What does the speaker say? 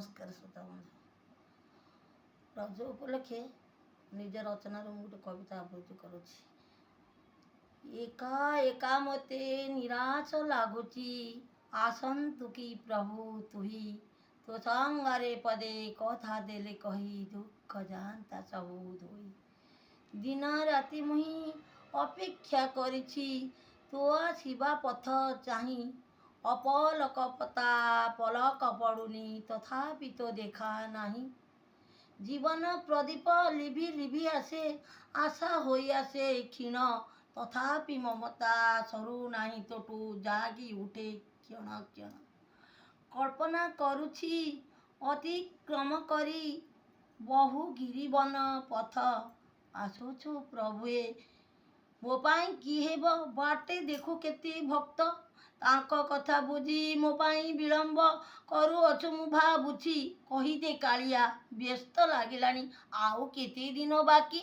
ନମସ୍କାର ଶ୍ରୋତା ବନ୍ଧୁ। ରଜ ଉପଲକ୍ଷେ ନିଜ ରଚନାରୁ ମୁଁ ଗୋଟେ କବିତା ଆବୃତ୍ତି କରୁଛି। ଏକା ଏକା ମୋତେ ନିରାଶ ଲାଗୁଛି, ଆସନ୍ତୁ କି ପ୍ରଭୁ ତୁହି। ତୋ ସାଙ୍ଗରେ ପଦେ କଥା ଦେଲେ କହି, ଦୁଃଖ ଯାଆନ୍ତା ସବୁ ଧୋଇ। ଦିନ ରାତି ମୁହିଁ ଅପେକ୍ଷା କରିଛି, ତୋ ଆସିବା ପଥ ଚାହିଁ। ଅପଲକ ପତା ପଲକ ପଡ଼ୁନି, ତଥାପି ତୋ ଦେଖା ନାହିଁ। ଜୀବନ ପ୍ରଦୀପ ଲିଭି ଲିଭି ଆସେ, ଆଶା ହୋଇ ଆସେ କ୍ଷୀଣ। ତଥାପି ମମତା ସରୁ ନାହିଁ ତୋଠୁ, ଜାଗି ଉଠେ କ୍ଷଣ କ୍ଷଣ। କଳ୍ପନା କରୁଛି ଅତିକ୍ରମ କରି ବହୁ ଗିରିବନ ପଥ, ଆସୁଛୁ ପ୍ରଭୁଏ ମୋ ପାଇଁ କି ହେବ? ବାଟେ ଦେଖୁ କେତେ ଭକ୍ତ, ତାଙ୍କ କଥା ବୁଝି ମୋ ପାଇଁ ବିଳମ୍ବ କରୁଅଛୁ ମୁଁ ଭାବୁଛି। କହିଦେ କାଳିଆ, ବ୍ୟସ୍ତ ଲାଗିଲାଣି, ଆଉ କେତେ ଦିନ ବାକି?